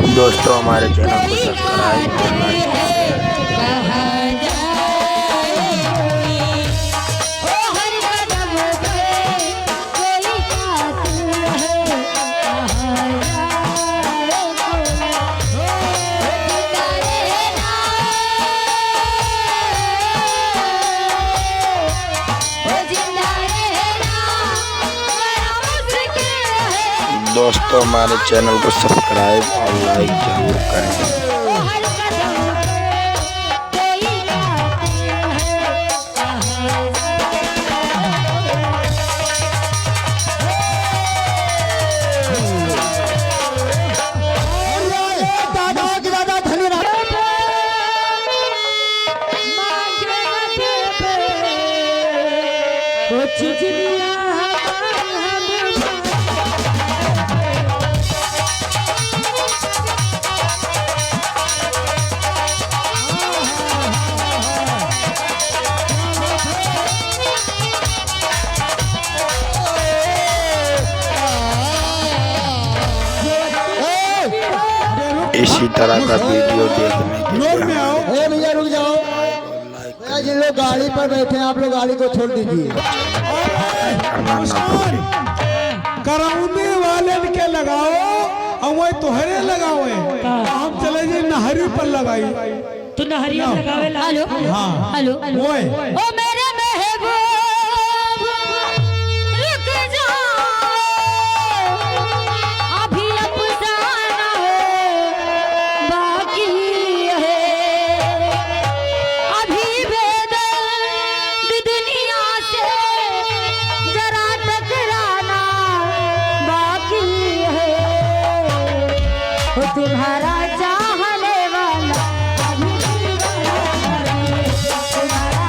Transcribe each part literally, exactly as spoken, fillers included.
दोस्तों, हमारे चैनल को सब्सक्राइब करना। दोस्तों, हमारे चैनल को सब्सक्राइब और लाइक जरूर करें। इसी तरह का वीडियो देखने के लिए ए भैया, रुक जाओ। भैया, जिन लोग गाड़ी पर बैठे हैं, आप लोग गाड़ी को छोड़ दीजिए। करौंदी वाले के लगाओ, और वही तोहरे लगावे। हम चले जाई नहरी पर लगाई। तू नहरिया लगावे ला। हेलो। हाँ। हेलो। ओए। ओ मेरे महबूब, रुक जाओ, अभी अफसाना है, बाकी है। अभी बेदर्द दुनिया से जरा टकराना बाकी है। वो तुम्हारा चाहने वाला अभी भी बड़ा है। तुम्हारा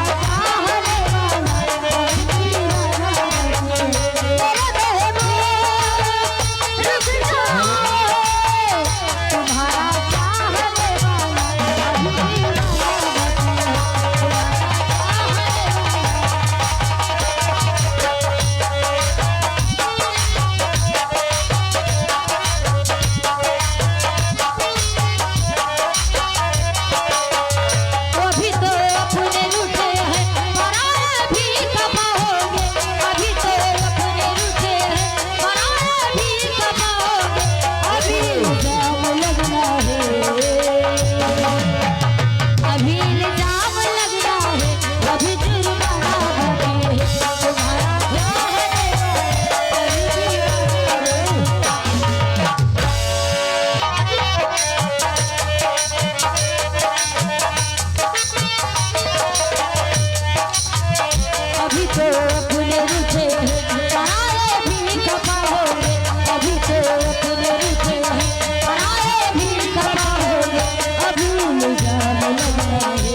चाहने वाला अभी भी बड़ा है। मेरे महबूब, रुक जाओ। तुम्हारा चाहने वाला अभी भी बड़ा है। तुम्हारा चाहने वाला अभी तो अपने रूठे हैं, पराए भी खफा होंगे। अभी तो अपने रूठे हैं, पराए भी खफा होंगे। अभी इल्जाम लगना है, अभी इल्जाम लगना है, अभी जुर्माना बाकी है। तुम्हारा अभी तो अपने रूठे हैं, पराए भी खफा होंगे। अभी तो अपने रूठे हैं, पराए भी खफा होंगे। अभी इल्जाम लगना है,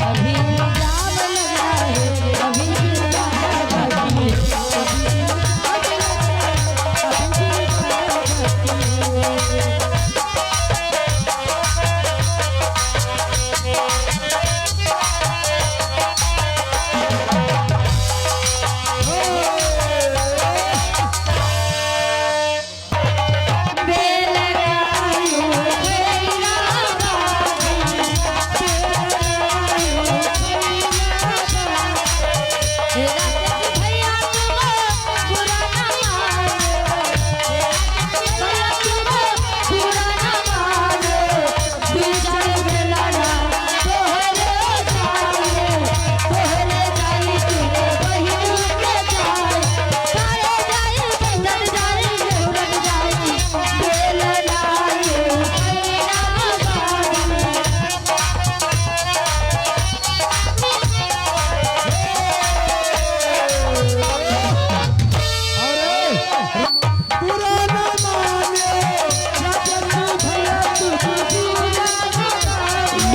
अभी इल्जाम लगना है, अभी इल्जाम लगना है।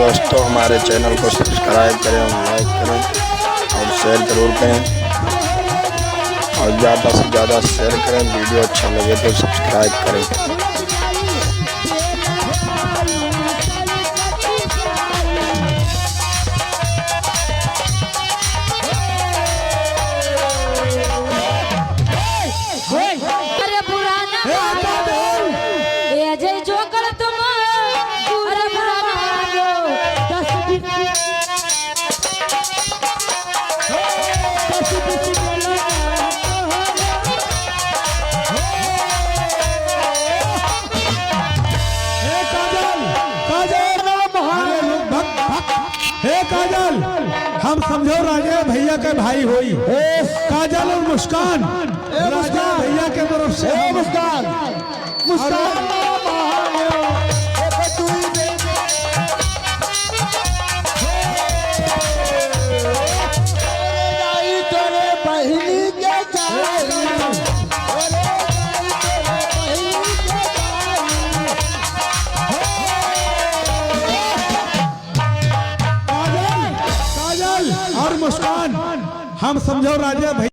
दोस्तों, हमारे चैनल को सब्सक्राइब करें और लाइक करें और शेयर जरूर करें और ज़्यादा से ज़्यादा शेयर करें। वीडियो अच्छा लगे तो सब्सक्राइब करें। अरे पुराना हम समझौर राजा भइया के भाई होई। काजल और मुस्कान, ए, राजा मुस्कान। भइया के तरफ से ए, हम मुस्कान। मुस्कान। काजल, काजल और मुस्कान, हम समझौर राजा भइया